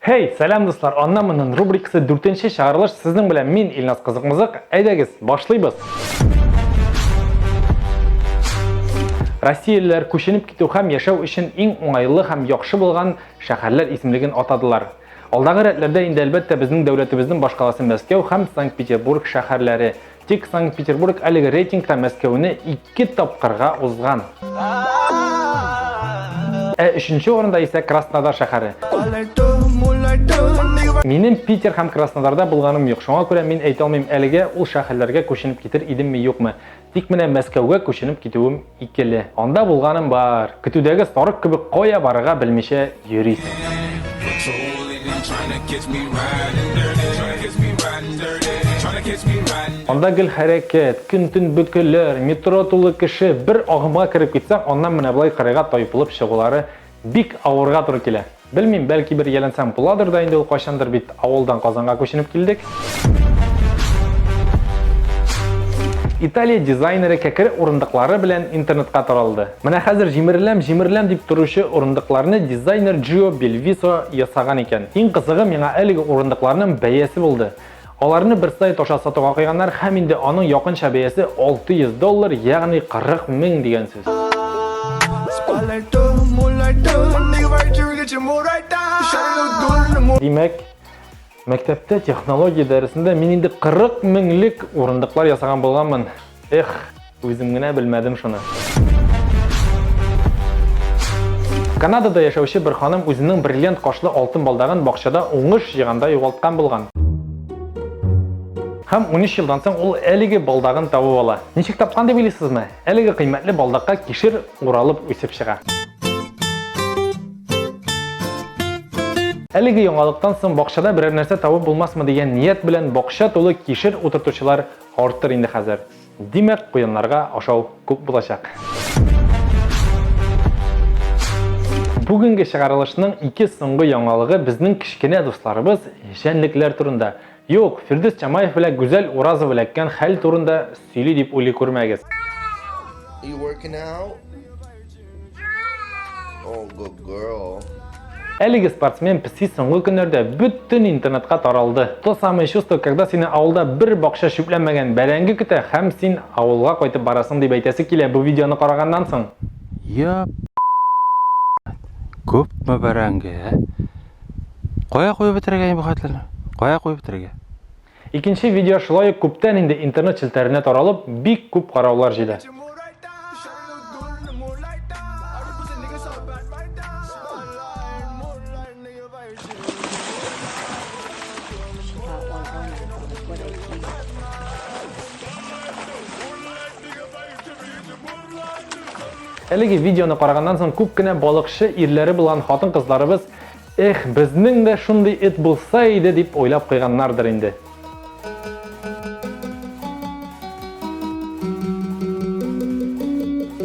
Хей, сәлам дуслар, аннан моннан рубрикасы дүртенче чыгарылыш сезнең белән мин Илназ Кызыкмызык. Әйдәгез, башлыйбыз. Россиялеләр күченеп китү һәм яшәү өчен иң уңайлы һәм яхшы булган шәһәрләр исемлеген атадылар. Алдагы рәтләрдә инде әлбәттә безнең дәүләтебезнең башкаласы Мәскәү һәм Санкт-Петербург шәһәрләре. Тик Санкт-Петербург әлеге рейтингта Мәскәүне ике тапкырга узган. Ә өченче урында исә Краснодар шәһәре. Минем Питер һәм Краснодарда булганым юк, шуңа күрә мин әйтә алмыйм әлегә ул шәһәрләргә күченеп китер идемме юкмы. Тик менә Мәскәүгә күченеп китүем икеле. Анда булганым бар. Көтүдәге сарык кебек кая барырга белмичә йөрисең. Анда гел хәрәкәт, көн-төн бөкеләр, метро тулы кеше, бер агымга кереп китсәң, аннан менә болай кырыйга тайпылып чыгулары бик авырга туры килә. Белмим, бәлки бер ияләнсәң буладыр да инде ул кайчандыр бит авылдан Казанга күченеп килдек. Италия дизайнеры кәкре урындыклары белән интернетка таралды. Менә хәзер җимереләм, җимереләм дип торучы урындыкларны дизайнер Джио Бельвисо ясаган икән. Иң кызыгы миңа әлеге урындыкларның бәясе булды. Аларны бер сайт аша сатуга куйганнар һәм инде аның якынча бәясе 600 доллар, ягъни 40 мең дигән сүз. Димәк, мәктәптә технология дәресендә мин инде 40 меңлек урындыклар ясаган булганмын. Эх, Үзем генә белмәдем шуны. Канадада яшәүче бер ханым үзенең бриллиант кашлы алтын балдагын бакчада уңыш җыйганда югалткан булган. Һәм 13 елдан соң ул әлеге балдагын табып ала. Ничек тапкан дип уйлыйсызмы? Әлеге кыйммәтле балдакка кишер уралып үсеп чыга. Әлеге яңалыктан соң бакчада берәр нәрсә табып булмасмы дигән ният белән бакча тулы кишер утыртучылар артыр инде хәзер. Димәк, куяннарга ашау күп булачак. Бүгенге чыгарылышның ике соңгы яңалыгы безнең кечкенә дусларыбыз җәнлекләр турында. Юк, Фирдүс Чамаев белән Гүзәл Уразова эләккән хәл турында сөйли дип уйлый күрмәгез. You working out? Oh, good girl. Әлеге спортсмен песи соңгы көннәрдә бөтен интернетка таралды. То самое чувство, когда сине авылда бер бакча чүпләнмәгән бәрәңге көтә һәм син авылга кайтып барасың дип әйтәсе килә бу видеоны караганнан соң. Я күпме бәрәңге, ә? Кая куеп бетерергә инде бу хәтлене? Кая куеп бетерергә? Икенче видео шулай ук күптән инде интернет челтәренә таралып, бик күп караулар җыйды. Әлеге видеоны караганнан соң күп кенә балыкчы ирләре булган хатын-кызларыбыз Эх, безнең дә шундый эт булса иде дип уйлап куйганнардыр инде.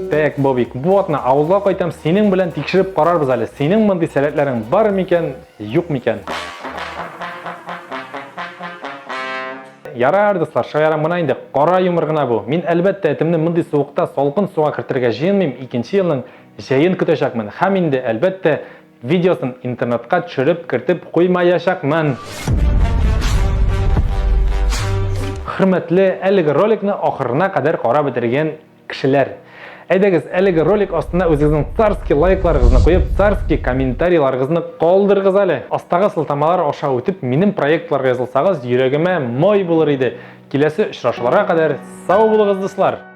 Так, Бобик, бу атна авылга кайтам, синең белән тикшереп карарбыз әле. Синең мондый сәләтләрең бар микән, юк микән? Ярар, дуслар, шаярам гына инде, кара юмор гына бу. Мин, әлбәттә, этемне мондый суыкта салкын суга кертергә җыенмыйм, икенче елның җәен көтәчәкмен. Һәм инде, әлбәттә, Видеосын интернетка төшереп кертеп куймаячакмын. Хөрмәтле әлеге роликны ахырына кадәр карап бетергән кешеләр. Әйдәгез, әлеге ролик астына үзегезнең царский лайкларыгызны куеп, царский комментарийларыгызны калдырыгыз әле. Астагы сылтамалар аша үтеп, минем проектларга язылсагыз, йөрәгемә май булыр иде. Киләсе очрашуларга кадәр сау булыгыз, дуслар!